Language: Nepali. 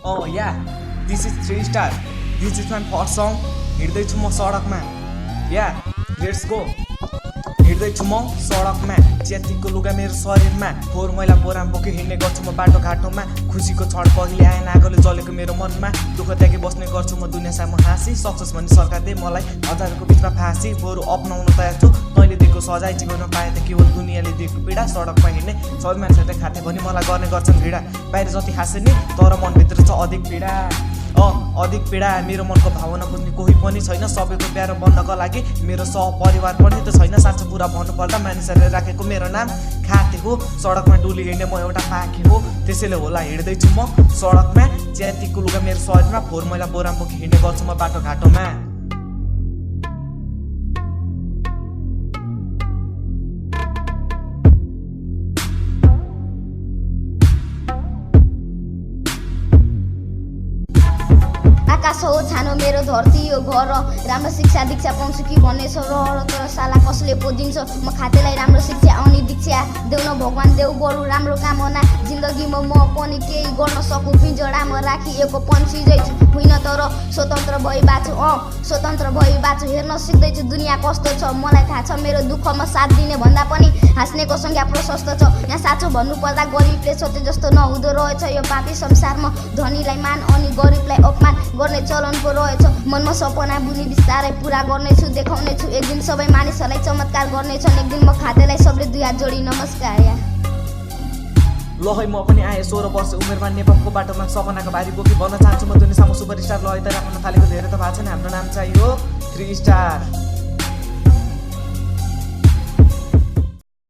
Oh yeah, this is 3 star. This is my first song. हिँड्दैछु म सडकमा. Yeah, let's go. हिँड्दैछु म सडकमा, च्यातिको लुगा मेरो शरीरमा, फोहोर मैला बोराम बोकी हिँड्ने गर्छु म बाटो घाटोमा. खुसीको क्षण पहिले आएन, आगोले जलेको मेरो मनमा. दुःख त्यागी बस्ने गर्छु म दुनिया सामु हाँसी. सक्सेस भन्ने सरकार दे मलाई हजारको बिचमा फाँसी. बरु अपनाउन तयार छु तैँले दिएको सजाय. जीवनमा पाए त केवल दुनियाँले दिएको पीडा. सडकमा हिँड्ने सबै मान्छेहरूले खाथे भने मलाई गर्ने गर्छन् घृणा. बाहिर जति हाँसे नि तर मनभित्र छ अधिक पीडा. अधिक पीडा. मेरो मनको भावना बुझ्ने कोही पनि छैन. सबैको प्यारो बन्नको लागि मेरो सहपरिवार पनि त छैन. साँचो कुरा भन्नुपर्दा मानिसहरूले राखेको मेरो नाम खाते हो. सडकमा डुली हिँड्ने म एउटा पाखे हो. त्यसैले होला हिँड्दैछु म सडकमा, च्यातिको लुगा मेरो शरीरमा, फोहोर मैला बोराम बोकी हिँड्ने गर्छु म बाटो घाटोमा. आकाश हो छानो मेरो धरती यो घर. राम्रो शिक्षा दीक्षा पाउँछु कि भन्ने छ रहर. तर साला कसले पो दिन्छ म खातेलाई राम्रो शिक्षा आउने दीक्षा. देउन भगवान देऊ बरु राम्रो कामना. जिन्दगीमा म पनि केही गर्न सकु. पिंजडामा राखिएको पन्छी जै छु होइन तर स्वतन्त्र भई बाँच्छु. स्वतन्त्र भई बाँच्छु. हेर्न सिक्दैछु दुनियाँ कस्तो छ. मलाई थाहा छ मेरो दुःखमा साथ दिने भन्दा पनि हाँस्नेको संख्या प्रशस्त छ. यहाँ साँचो भन्नुपर्दा गरिबले सोचे जस्तो नहुँदो रहेछ यो पापी संसारमा. धनीलाई मान अनि गरिबलाई अपमान गर्ने चलन पो रहेछ. मनमा सपना बुनी बिस्तारै पुरा गर्नेछु. देखाउनेछु एक दिन सबै मानिसहरूलाई चमत्कार गर्नेछन्. एक दिन म खातेलाई सबले दुई हात जोडी नमस्कार. ल है म पनि आएँ 16 वर्ष उमेरमा नेपालको बाटोमा सपनाको भारी बोकी. भन्न चाहन्छु म दुनिया सामु सुपरस्टार. ल है त राख्न थालेको धेरै त भएको छैन. हाम्रो नाम चाहियो 3 स्टार.